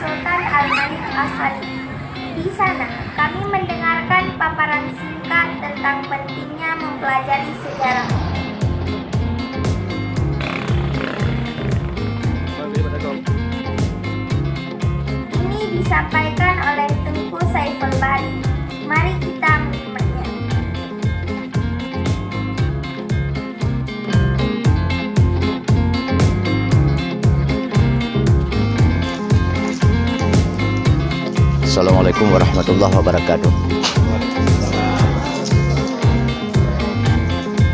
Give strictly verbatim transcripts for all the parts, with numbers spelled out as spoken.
Sultan Al-Malik As-Saleh. Di sana, kami mendengarkan paparan singkat tentang pentingnya mempelajari sejarah. Ini disampaikan oleh Teuku Saiful Bahri. Mari kita menyimaknya. Assalamualaikum warahmatullahi wabarakatuh.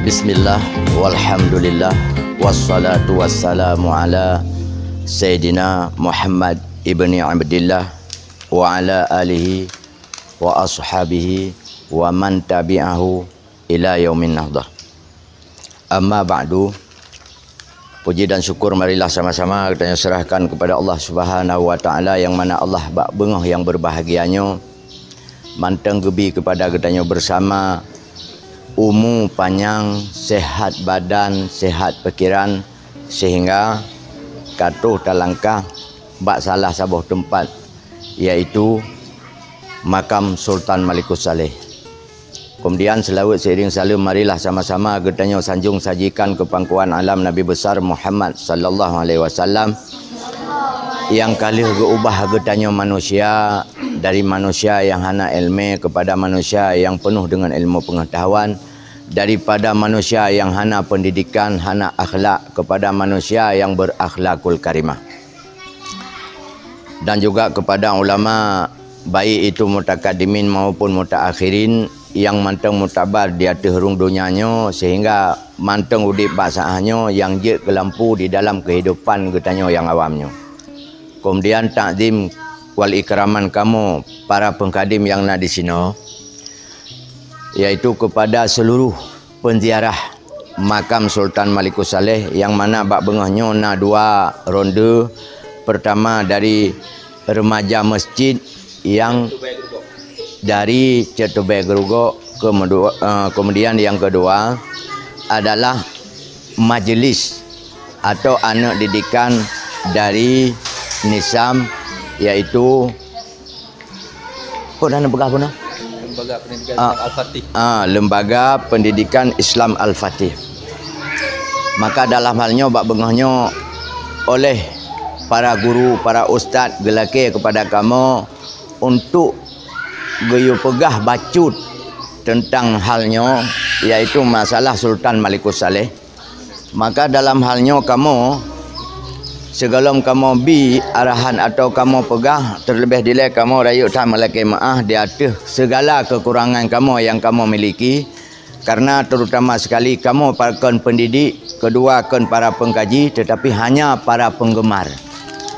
Bismillah, walhamdulillah, wassalatu wassalamu ala Sayyidina Muhammad ibni Abdillah wa ala alihi wa ashabihi wa man tabi'ahu ila yaumin nahdah. Amma ba'du. Puji dan syukur marilah sama-sama geutanyoe serahkan kepada Allah Subhanahu wa Ta'ala, yang mana Allah bak beungoh nyang berbahagia nyoe mantong geubi kepada geutanyoe bersama umu panyang, sehat badan, sehat pikiran, sehingga ka troh talangkah bak salah saboh teumpat, yaitu makam Sultan Malikus Saleh. Kemudian, seulaweuet seiring saleuem marilah sama-sama geutanyoe sanjong sajikan keu pangkuan alam Nabi Besar Muhammad sallallahu alaihi wasallam, nyang ka lheueh geuubah geutanyoe manusia dari manusia nyang hana iéleumé keupada manusia nyang peunoh deungon ilmu peungeutahuan, daripada manusia nyang hana peundidikan, hana akhlak, keupada manusia nyang beurakhlakul karimah. Dan juga kepada ulama, baik itu mutakadimin maupun mutaakhirin, nyang mantong mutabar di ateueh rhueng donya nyoe, sehingga mantong udeb bak saát nyoe nyang jeuet keu lampu di dalam keuhidupan geutanyoe nyang awam nyoe. Keumudian, takzim wal ikraman kamoe para peungkadém nyang na disinoe, yaitu kepada seuluruh peunziarah makam Sultan Malikus Saleh, nyang mana bak beungoh nyoe na dua ronde. Peurtama dari remaja masjid nyang dari Cot Tubée Geurugok, keumudua-, eh, keumudian nyang keudua adalah majelis atau aneuëk didikan dari Nisam, yaitu Peue nan peugah bunoe? Lembaga Pendidikan Ah, Islam Al-Fatih. Ah, Lembaga Pendidikan Islam Al-Fatih. Maka dalam hal nyoe, bak beungoh nyoe, oleh para guru, para ustaz geulakée keupada kamoe untuk geuyue peugah bacut teuntang hal nyoe, yaitu masalah Sultan Malikus Saleh. Maka dalam hal nyoe kamoe, sigohlom kamoe bi arahan atawa kamoe peugah, teuleubeh dilée kamoe rayeuk that meulakée meuáh di ateueh sigala keukurangan kamoe nyang kamoe miliki, kareuna teurutama sekali kamoe pakon peundidik, keudua kon para peungkaji, teutapi hanya para peunggeumar.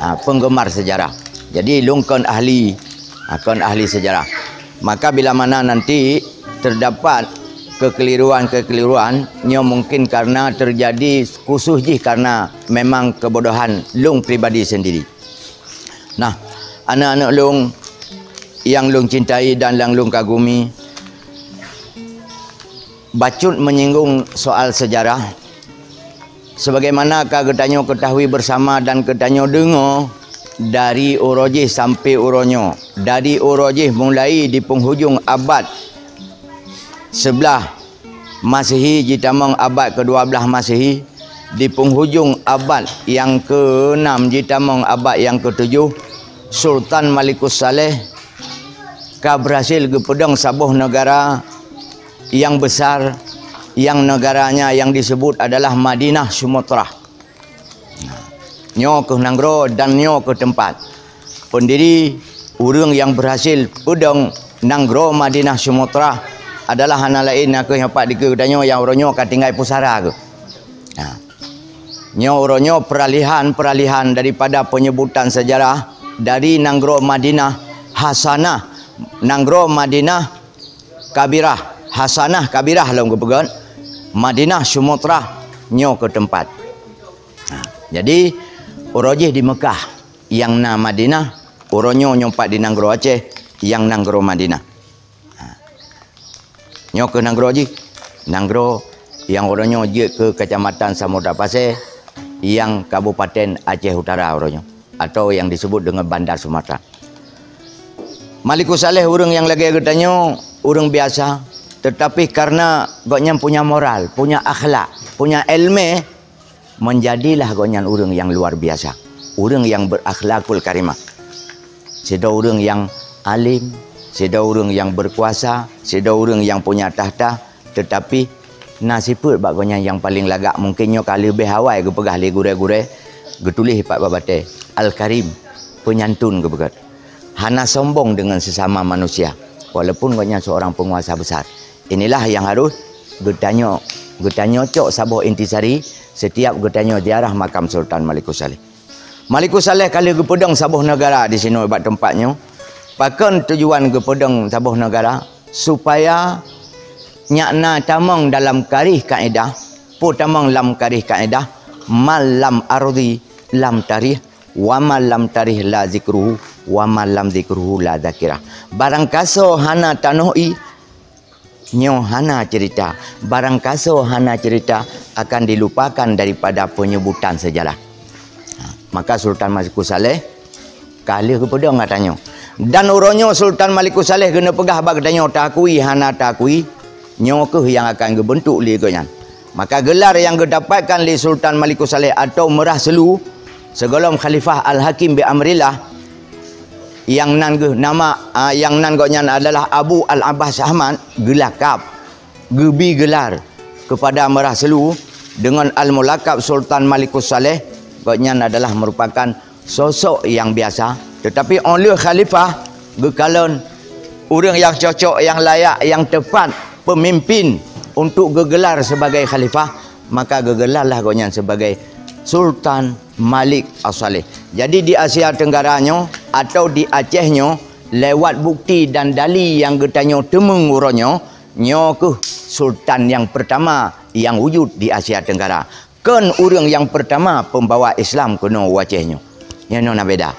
Ha, peunggeumar seujarah. Jadi, lôn kon ahli, ha, kon ahli seujarah. Maka bila mana nanti teudapat keukeliruan-keukeliruan, nyoe mungken kareuna teujadi khusos jih kareuna memang keubodohan lôn pribadi seundiri. Nah, aneuëk-aneuëk lôn nyang lôn cintai dan nyang lôn kagumi, bacut menyinggung soal seujarah. Sebagaimana ka geutanyoe keutahui beusama dan geutanyoe deungoe dari uroe jih sampoe uroe nyoe, dari uroe jih mulai di peunghujong abad seublaih Masehi jitamong abad keudua blaih Masehi, di peunghujong abad nyang keunam jitamong abad nyang keutujoh, Sultan Malikus Saleh ka beurhasil geupeudong saboh neugara nyang besar, nyang neugaranya nyang disebut adalah Madinah Sumatera. Nyoe kheueh nanggroe dan nyoe kheueh teumpat. Peundiri ureuëng nyang beurhasil peudong nanggroe Madinah Sumatera adalah hana laén nakeuh nyang pat dikeue geutanyoe nyang uroe nyoe ka tinggai pusara kheueh. Nah, nyoe uroe nyoe peuralihan-peuralihan daripada peunyebutan seujarah dari nanggroe Madinah Hasanah, nanggroe Madinah Kabirah, Hasanah Kabirah lom geupeugét, Madinah Sumatera nyoe kheueh teumpat. Ha, jadi, uroe jih di Meukah nyang na Madinah, uroe nyoe nyoe pat di nanggroe Aceh nyang nanggroe Madinah. Ha. Nyoe kheueh nanggroe jih, nanggroe nyang uroe nyoe jeuet keu Keucamatan Samudra Pasé nyang Kabupaten Aceh Utara uroe nyoe. atau yang disebut dengan Bandar Sumatera. Malikus Saleh ureuëng nyang lagée geutanyoe, ureuëng biasa, tetapi karena gobnyan punya moral, punya akhlak, punya ilmu, menjadilah gobnyan ureuëng nyang luar biasa, ureuëng nyang berakhlakul karimah. Sidroe ureuëng nyang alim, sidroe ureuëng nyang berkuasa, sidroe ureuëng nyang punya takhta, tetapi na sifeuet bak gobnyan nyang paleng lagak, mungken nyoe ka leubeh awai geupeugah lé gurée-gurée, geutuléh pat bak batée, Al-Karim, penyantun geupeugah. Hana sombong dengan sesama manusia, walaupun gobnyan seorang penguasa besar. Inilah yang harus geutanyoe, geutanyoe cok saboh intisari setiap geutanyoe ziarah makam Sultan Malikus Saleh. Malikus Saleh ka lheueh geupeudong saboh neugara di sinoe bak teumpat nyoe. Pakon tujuan geupeudong saboh neugara? Supaya nyak na tamong dalam karih kaedah, peue tamong lam karih kaedah, ma lam ardhi lam tarikh, wa ma lam tarikh la zikruhu, wa ma lam zikruhu la zakirah. Barang kasoe hana tanoh i, nyoe hana cerita. Barang kasoe hana cerita, akan dilupakan daripada penyebutan sejarah. Ha, maka Sultan Malikus Saleh ka lheueh geupeudong gata nyoe. Dan uroe nyoe Sultan Malikus Saleh geuneuk peugah bak geutanyoe, taakui hana taakui, nyoe kheueh nyang akan geubeuntuk lé gobnyan. Maka gelar nyang geudapatkan lé Sultan Malikus Saleh atau Meurah Seulu, sigohlom Khalifah Al-Hakim bi Amrillah, nyang nan geuh nama, a, nyang nan gobnyan adalah Abu Al-Abbas Ahmad, geulakab, geubi gelar kepada Meurah Seulu dengan al-mulakab Sultan Malikus Saleh, gobnyan adalah merupakan sosok nyang biasa, tetapi óh lheueh khalifah geukalon ureuëng nyang cocok, nyang layak, nyang tepat pemimpin untuk geugelar sebagai khalifah, maka geugelarlah gobnyan sebagai Sultan Malik As-Saleh. Jadi di Asia Tenggara nyoe atau di Aceh nyoe, lewat bukti dan dali nyang geutanyoe teumeung uroe nyoe, nyoe kheueh sultan nyang pertama nyang wujud di Asia Tenggara. Kon ureuëng nyang pertama pembawa Islam keunoe u Aceh nyoe. Nyoe na beda.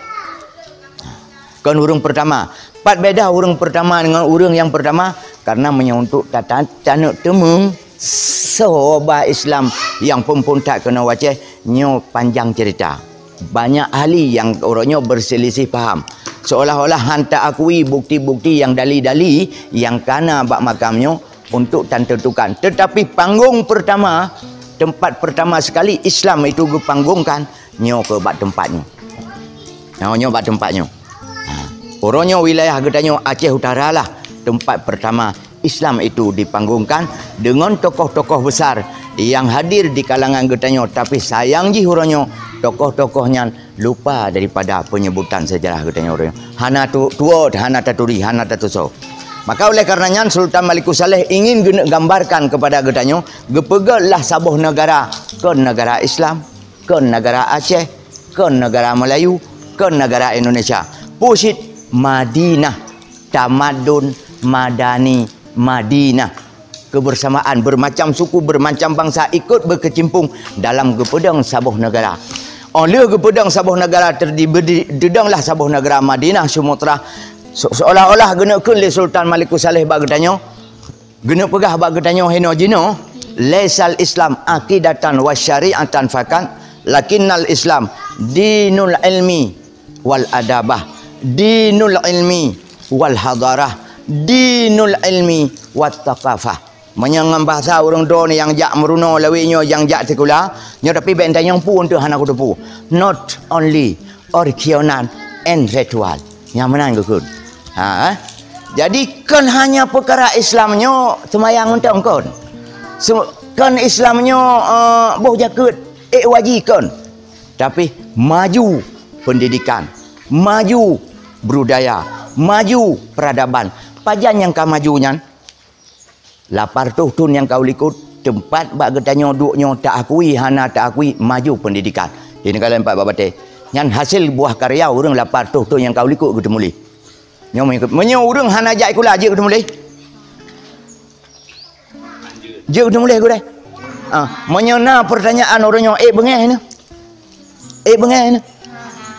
Kon ureuëng pertama. Pat beda ureuëng pertama dengan ureuëng nyang pertama? Karena meunyoe untuk ta-, ta-, taneuk teumeung soe ba Islam nyang phon-phon that keunoe u Aceh, nyoe panjang cerita. Banyak ahli nyang uroe nyoe berselisih paham. Seolah-olah han taakui bukti-bukti nyang dali-dali nyang kana bak makam nyoe untuk tantentukan. Tetapi panggung pertama, tempat pertama sekali Islam itu geupanggungkan, nyoe keuh bak teumpat nyoe. Nyoe, nyoe bak teumpat nyoe. Ha. Uroe nyoe wilayah geutanyoe Aceh Utara lah tempat pertama Islam itu dipanggungkan dengan tokoh-tokoh besar yang hadir di kalangan geutanyoe. Tapi sayang jih uroe nyoe tokoh-tokoh nyan lupa daripada penyebutan sejarah geutanyoe. Hana tu-, tuot, hana taturi, hana tatusoe. Maka oleh karena nyan Sultan Malikus Saleh ingin geuneuk gambarkan kepada geutanyoe, geupeugötlah saboh negara, kon negara Islam, kon negara Aceh, kon negara Melayu, kon negara Indonesia. Peue cit? Madinah, tamadun madani Madinah. Kebersamaan bermacam suku, bermacam bangsa ikut berkecimpung dalam geupeudong saboh negara. Óh lheueh geupeudong saboh negara, terdiri, didonglah saboh negara Madinah Sumatera. Se-, seolah-olah geuneuk kheun lé Sultan Malikus Saleh bak geutanyoe, geuneuk peugah bak geutanyoe hinoe jinoe, "Laisal Islam aqidatan wa syari'atan fakat, lakinnal Islam dinul ilmi wal adabah, dinul ilmi wal hadarah, dinul ilmi wat thaqafah." Meunyoe ngon bahasa ureuëng droeneuh nyang jak meurunoe lawét nyoe, nyang jak sikula, nyoe tapi bèk tanyong peue teuh hana kuteupeu. Not only origin and ritual. Nyang meunan geukheun. Ha, eh? Jadi kon hanya peukara Islam nyoe seumayang mantong kon. Se-, kon Islam nyoe, eh, boh jakeuet, ék waji kon. Tapi maju pendidikan, maju budaya, maju peradaban. Pajan nyang ka maju nyan? Lapan reutôh thon nyang ka u likot, teumpat bak geutanyoe duek nyoe taakui hana taakui, maju pendidikan. Di negara laén pat bak batée. Nyan hasé buah karya ureuëng lapan reutôh thon nyang ka u likot geuteumuléh. Nyoe meunyoe, meunyoe ureuëng hana jak sikula, jeuet geuteumuléh? Jeuet geuteumuléh gurée? Ah, meunyoe na peurtanyaan ureuëng nyoe, ék beungéh nyoe? Ék beungéh nyoe?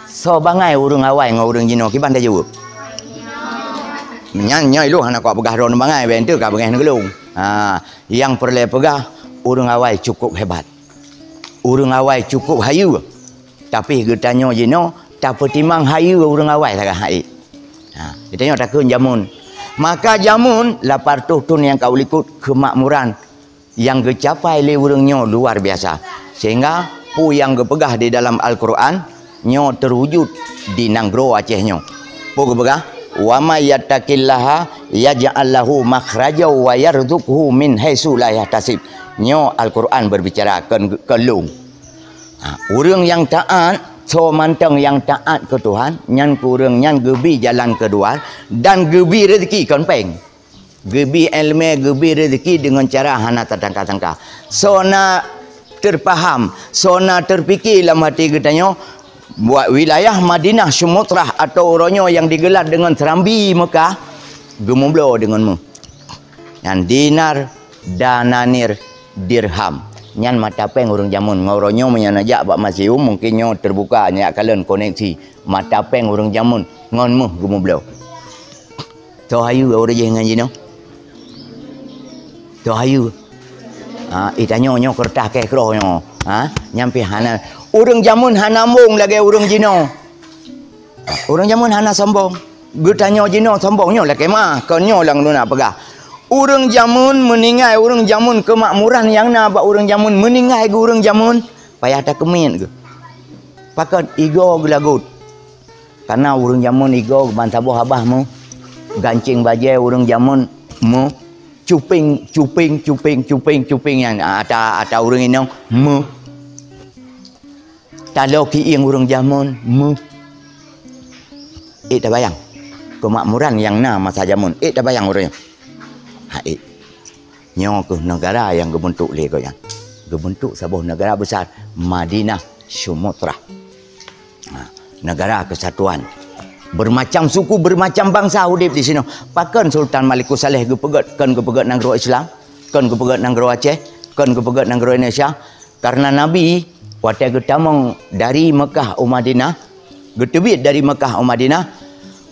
Soe bangai ureuëng awai ngon ureuëng jinoe, kiban tajaweueb? Nyan, nyan ilôn hana kupeugah droeneuh bangai, bèk teuh ka beungéh neugeulong. Ha, nyang peureulée peugah, ureuëng awai cukup hebat. Ureuëng awai cukup hayeue. Tapi geutanyoe jinoe Tapeutimang hayeue ureuëng awai sagai hai. Ha, geutanyoe takheun jameun. Maka jameun lapan reutôh thon nyang ka u likot keumakmuran nyang geucapai lé ureuëng nyoe luar biasa. Sehingga peue nyang geupeugah di dalam Al-Qur'an nyoe teuwujud di nanggroe Aceh nyoe. Peue geupeugah? "Wa may yattaqillaha yaj'al lahu makhraja wa yarzuqhu min haitsu la yahtasib." Nyoe Al-Qur'an berbicara kon, kon lôn. Ha, ureuëng nyang taát, soe mantong nyang taát keu Tuhan, nyan keu ureuëng nyan geubi jalan keuluwa dan geubi rezeki kon péng. Geubi iéleumé, geubi rezeki deungon cara hana tatangka-tangka. Soe na teupaham, soe na teupike lam até geutanyoe, buet wilayah Madinah Sumatrah atawa uroe nyoe nyang digelar deungon Serambi Mekah, geumubloe deungon meuh. Nyan dinar, dananir, dirham. Nyan mata péng ureuëng jameun. Ngon uroe nyoe meunyoe neujak bak museum, mungkin nyoe teubuka, neujak kalon koneksi mata péng ureuëng jameun ngon meuh geumubloe. Toh hayeue ureuëng jih ngon jinoe? Toh hayeue? Ha, eh, tanyoe nyoe keureutah keu keudroe nyoe. Ha, nyan pih hana. Ureuëng jameun hana mong lagée ureuëng jinoe. Ureuëng jameun hana sombong. Geutanyoe jinoe sombong nyoe lakée meuah, kon nyoe nyang lôn peugah. Ureuëng jameun meuninggai, ureuëng jameun keumakmuran nyang na bak ureuëng jameun meuninggai geuh ureuëng jameun, payah takeumiet geuh. Pakon? Igoe geulagot. Karena ureuëng jameun igoe ban saboh babah meuh, gancéng bajée ureuëng jameun meuh, cupéng, cupéng, cupéng, cupéng, cupéng nyan, ah, ata, ata ureuëng inong meuh. Taloe kiéng ureuëng jameun meuh. Ék tabayang keumakmuran nyang na masa jameun. Ék tabayang ureuëng nyoe. Ha, ék. Nyoe keuh neugara nyang geubeuntuk lé gobnyan. Geubeuntuk saboh neugara besar, Madinah Sumatrah. Ha, neugara keusatuan. Beumacam suku, beumacam bansa udeb di sinoe. Pakon Sultan Malikussaleh geupeugét, kon geupeugét nanggroe Islam, kon geupeugét nanggroe Aceh, kon geupeugét nanggroe Indonesia. Karena Nabi watée geutamong dari Mekah u Madinah, geuteubiet dari Mekah u Madinah,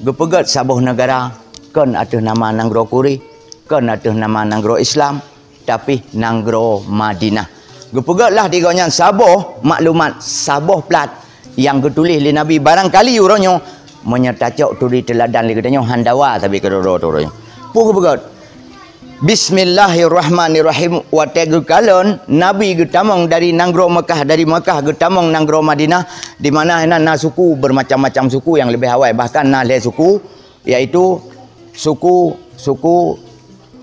geupeugét saboh neugara kon ateueh nama nanggroe Kure, kon ateueh nama nanggroe Islam, tapi nanggroe Madinah. Geupeugét lah di gobnyan saboh maklumat, saboh plat nyang geutuléh lé Nabi. Barangkali uroe nyoe, meunyoe tacok turi teuladan lé geutanyoe, handawa sabe keudroe-droe uroe nyoe. Peue geupeugét? Bismillahirrahmanirrahim. Watée geukalon, Nabi geutamong dari nanggroe Mekah, dari Mekah geutamong nanggroe Madinah, di mana na, na suku, bermacam-macam suku nyang leubeh awai. Bahkan na lhée suku, yaitu suku, suku,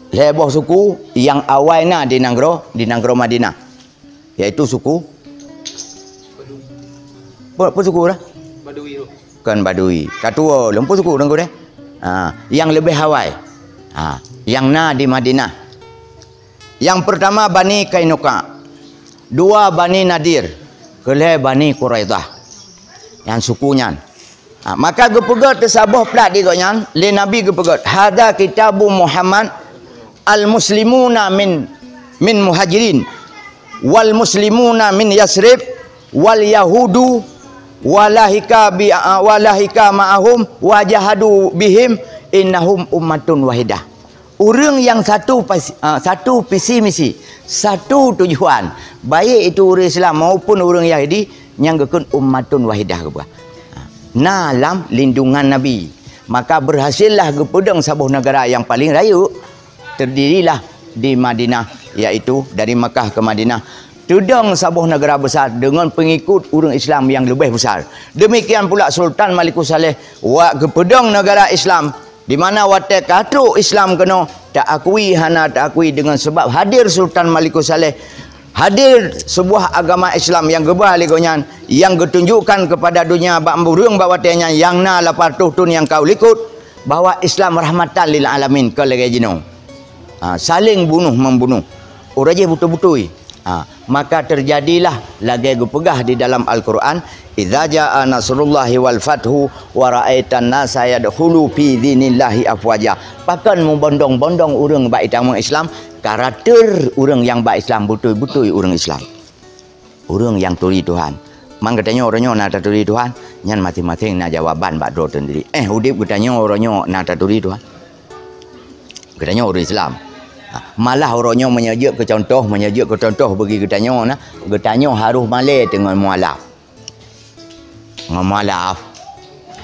lhée boh suku nyang awai na di nanggroe, di nanggroe Madinah. Yaitu suku, peue, peue suku dah? Badui tu. Kon Badui. Ka tuwo lom, peue suku Teungku deh? Ha, nyang leubeh awai. Ha, nyang na di Madinah. Nyang peurtama Bani Qainuqa, dua Bani Nadir, keulhée Bani Quraidah. Nyan suku nyan. Ha, maka geupeugét teusaboh plat di gobnyan, lé Nabi geupeugét, "Hadza kitabu Muhammad, al-muslimuna min, min Muhajirin, wal muslimuna min Yasrib, wal yahudu, walahika bi, walahika ma'ahum, wajahadu bihim, innahum ummatun wahidah." Ureuëng nyang satu pas-, ah, satu visi misi, satu tujuan, baik itu ureuëng Islam maupun ureuëng Yahudi, nyang geukheun ummatun wahidah geupeugah. Ah, na lam lindungan Nabi. Maka berhasillah geupeudong saboh neugara nyang paleng rayeuk, terdirilah di Madinah, yaitu dari Makkah ke Madinah. Teudong saboh neugara besar deungon peungikut ureuëng Islam nyang leubeh besar. Demikian pula Sultan Malikussaleh wak geupeudong neugara Islam. Di mana watée ka trok Islam keunoe, ta-akui hana ta-akui deungon sabab hadir Sultan Malikussaleh, hadir sebuah agama Islam nyang geuba lé gobnyan, nyang geutunjukkan keupada donya bak ureuëng bak watée nyan nyang na lapan reutôh thon nyang ka u likot, bahwa Islam rahmatan lil alamin, kon lagée jinoe. Ha, saling bunuh membunuh. Uroe jih beutôi-beutôi. Ha, maka teujadilah lagée geupeugah di dalam Al-Qur'an, "Idza jaa nasrullahi wal fathu wa ra'aitan nasa yadkhulu fi dinillahi afwaja." Pakon meubondong-bondong ureuëng bak agama Islam, karakter ureuëng nyang bak Islam beutôi-beutôi ureuëng Islam. Ureuëng nyang turi Tuhan. Man geutanyoe uroe nyoe na taturi Tuhan, nyan maséng-maséng na jawaban bak droe teundiri. Eh, udeb geutanyoe uroe nyoe na taturi Tuhan. Geutanyoe ureuëng Islam. Ha, malah uroe nyoe meunyoe jeuet keu contoh, meunyoe jeuet keu contoh bagi geutanyoe na, geutanyoe harôh malée teungoh mualaf. Ngon mualaf.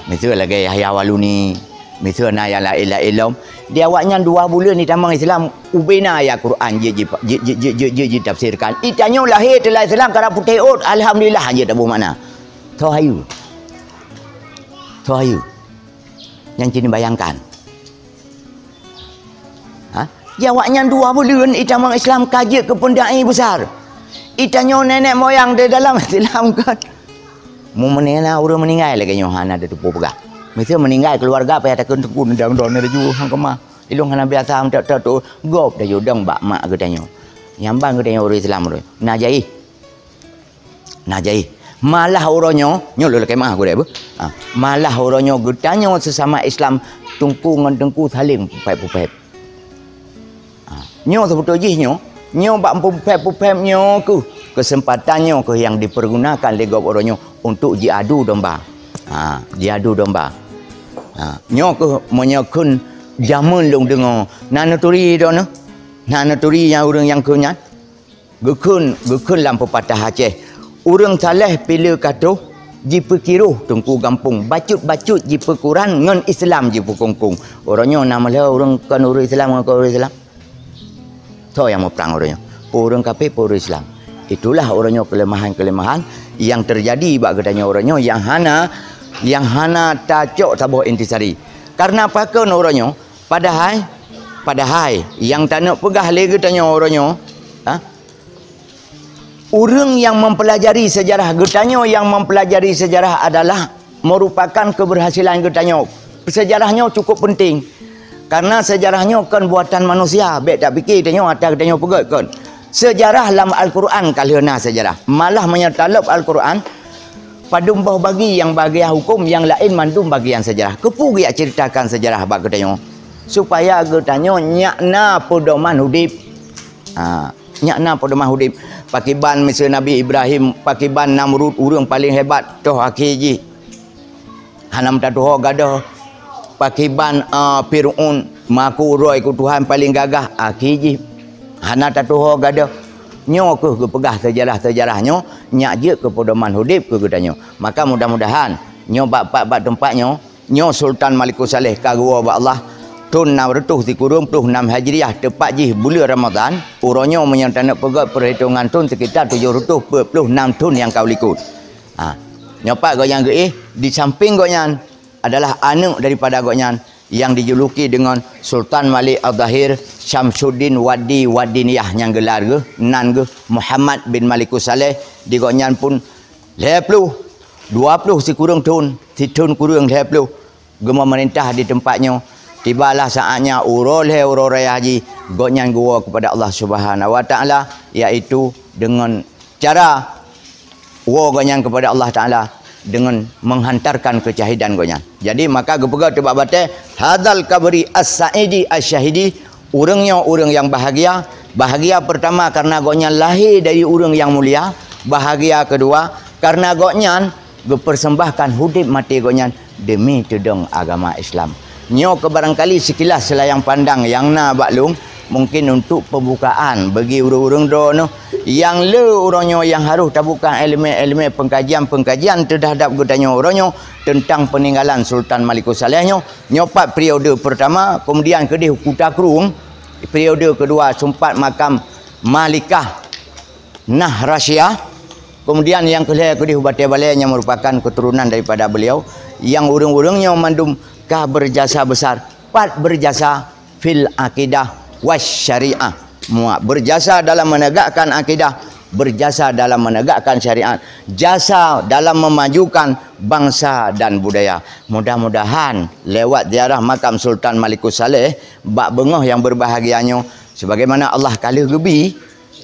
Miseue lagée Yahya Waluni, miseue na nyang laén-laén lom. Di awaknyan dua buleuen jitamong Islam, ubena ayat Quran ji-, ji-, jitafsirkan. Itanyoe lahé teulah Islam karab putéh ôt, alhamdulillah, hana taboh makna. Tho hayeu. Tho hayeu. Nyang cit bayangkan. Ha? Di awaknyan dua buleuen itamong Islam ka jeuet keu peundai besar. Itanyoe nenek moyang di dalam Islam kan. Meunyoe na ureuëng meuninggai lagée nyoe hana teupeue peugah. Miseue meuninggai keuluwarga payah takheun teungku neudang droeneuh laju hang keumah. Ilong hana biasa meutot-tot gob dayuh dong bak mak geutanyoe. Nyang ban geutanyoe ureuëng Islam ureuëng. Na jai. Na jai. Malah uroe nyoe, nyoe lôn lakée meuah gurée beuh. Ha, malah uroe nyoe geutanyoe seusama Islam teungku ngon teungku saléng pupéb-pupéb. Ha, nyoe seubeutôi jih nyoe, nyoe bak pupéb-pupéb nyoe keuh, keuseumpatan nyoe keuh nyang dipeurgunakan lé gob uroe nyoe untuk jiadu domba. Ha, jiadu domba. Ha, nyoe keuh meunyoe kheun jameun lôn deungoe, na neuturi droeneuh? Na neuturi nyang ureuëng nyang kheun nyan? Geukheun, geukheun lam peupatah Aceh, ureuëng saleh pileue ka troh, jipeukiroh teungku gampông, bacut-bacut jipeukuran ngon Islam jipeukungkung. Uroe nyoe na meulhée ureuëng kon ureuëng Islam ngon kon ureuëng Islam? Soe nyang muprang uroe nyoe? Peue ureuëng kafé, peue ureuëng Islam? Itulah uroe nyoe keuleumahan-keuleumahan nyang teujadi bak geutanyoe uroe nyoe nyang hana, nyang hana tacok saboh intisari. Kareuna pakon uroe nyoe? Padahai, padahai nyang taneuk peugah lé geutanyoe uroe nyoe, ha? Ureuëng nyang mempelajari sejarah geutanyoe, nyang mempelajari sejarah adalah merupakan keberhasilan geutanyoe. Sejarah nyoe cukup penting. Karena sejarah nyoe kon buatan manusia, bék tapike tanyoe ata geutanyoe peugét kon. Sejarah lam Al-Quran ka lheueh na sejarah. Malah meunyoe talop Al-Quran, padum boh bagi nyang bahagia huköm, nyang laén mandum bagian sejarah. Keupeue geujak ceritakan sejarah bak geutanyoe? Supaya geutanyoe nyak na peudoman udeb. Ha, nyak na peudoman udeb. Pakiban miseue Nabi Ibrahim, pakiban Namrud ureuëng paleng hebat, toh akhé jih hana meutatuho gadôh. Pakiban, a, Fir'aun, meuaku droe keu Tuhan paleng gagah, akhé jih hana tatuho gadôh. Nyoe keuh geupeugah seujarah-seujarah nyoe, nyak jeuet keu peudoman udeb keu geutanyoe. Maka mudah-mudahan nyoe bak pat bak teumpat nyoe, nyoe Sultan Malikus Saleh ka geuwoe bak Allah thon nam reutôh sikureueng ploh nam Hijriah, teupat jih buleuen Ramadhan. Uroe nyoe meunyoe taneuk peugét peuhitongan thon sekitar tujoh reutôh peuet ploh nam thon nyang ka u likot. Ha, nyoe pat gobnyan geuéh, di sampéng gobnyan adalah aneuëk daripada gobnyan nyang dijuluki deungon Sultan Malik Al-Zahir Syamsuddin Waddi Waddiniyah nyang geular geuh, nan geuh Muhammad bin Malikus Saleh. Di gobnyan pun lhée ploh, dua ploh sikureueng thon, sithon kureueng lhée ploh geumeumeurintah di teumpat nyoe. Tibalah saatnya uroe lhée uroe raya haji, gobnyan geuwoe keupada Allah Subhanahu wa Taala, yaitu deungon cara woe gobnyan keupada Allah Taala deungon menghantarkan keucahidan gobnyan. Jadi, maka geupeugah teuh bak batée, "Hadzal qabri as-sa'idi asy-syahidi," ureuëng nyoe ureuëng nyang bahagia. Bahagia peurtama kareuna gobnyan lahé dari ureuëng nyang mulia, bahagia keudua kareuna gobnyan geupersembahkan udeb maté gobnyan demi teudong agama Islam. Nyoe keuh barangkali sikilas seulayang pandang nyang na bak lôn, mungkin untuk pembukaan bagi ureuëng-ureuëng droeneuh nyang le uroe nyoe nyang harôh tabuka iéleumé-iéleumé, pengkajian-pengkajian teuhadap geutanyoe uroe nyoe teuntang peuninggalan Sultan Malikus Saleh nyoe. Nyoe pat periode peurtama, keumudian keudeh Kuta Krueng, periode keudua sumpat makam Malikah Nah Rasia. Keumudian nyang keu lhée keudeh u Batée Balée nyang meurupakan keuturonan daripada beuliau, nyang ureuëng-ureuëng nyoe mandum ka beurjasa besar, pat beurjasa fil aqidah was syariah. Muat beurjasa dalam menegakkan akidah, beurjasa dalam menegakkan syariat, jasa dalam memajukan bangsa dan budaya. Mudah-mudahan lewat ziarah makam Sultan Malikus Saleh bak beungoh nyang beurbahagia nyoe, sebagaimana Allah ka lheueh geubi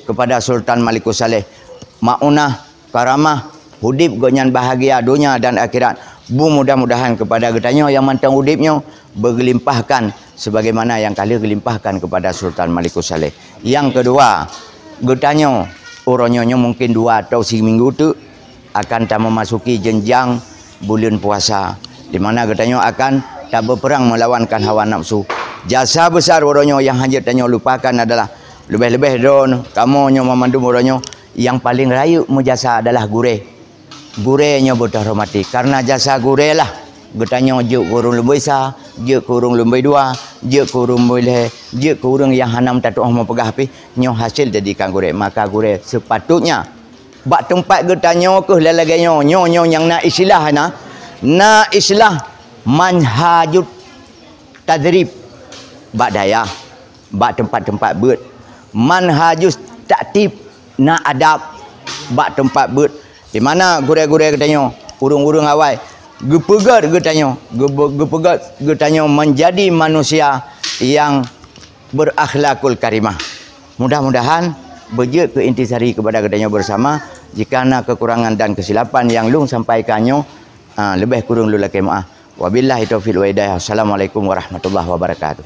kepada Sultan Malikus Saleh maunah, karamah, udeb gobnyan bahagia donya dan akhirat. Beumudah-mudahan kepada geutanyoe nyang mantong udeb nyoe beugeulimpahkan sebagaimana nyang ka lheueh geulimpahkan kepada Sultan Malikus Saleh. Nyang keudua, geutanyoe uroe nyoe nyoe mungken dua atau siminggu teuk akan tameumasukki jeunjang buleuen puasa, di mana geutanyoe akan tabeupeurang meulawankan hawa nafsu. Jasa besar uroe nyoe nyang hana jeuet tanyoe lupakan adalah leubeh-leubeh droeneuh kamoe nyoe mamandum uroe nyoe nyang paleng rayeuk meujasa adalah gurée. Gurée nyoe beuteuhormati, kareuna jasa gurée lah Geutanyoe jeuet keu ureuëng lumboi sa, jeuet keu ureuëng lumboi dua, jeuet keu ureuëng lumboi lhée, jeuet keu ureuëng nyang hana meutateuoh meupeugah pih, nyoe hasil didikan gurée. Maka gurée sepatutnya bak teumpat geutanyoe keuh lagée nyoe, nyoe, nyoe nyang na istilah na, na istilah manhajut tadrib bak dayah, bak teumpat-teumpat beuet. Manhajus taktib na adab bak teumpat beuet. Di mana gurée-gurée geutanyoe, ureuëng-ureuëng awai, geupeugét geutanyoe, geupe-, geupeugét geutanyoe menjadi manusia yang berakhlakul karimah. Mudah-mudahan beujeuet keu intisari kepada geutanyoe bersama. Jika na kekurangan dan kesilapan yang lôn sampaikan nyoe, ah, leubeh kureueng lôn lakée meuáh. Wabillahi taufiq wal hidayah. Assalamualaikum warahmatullahi wabarakatuh.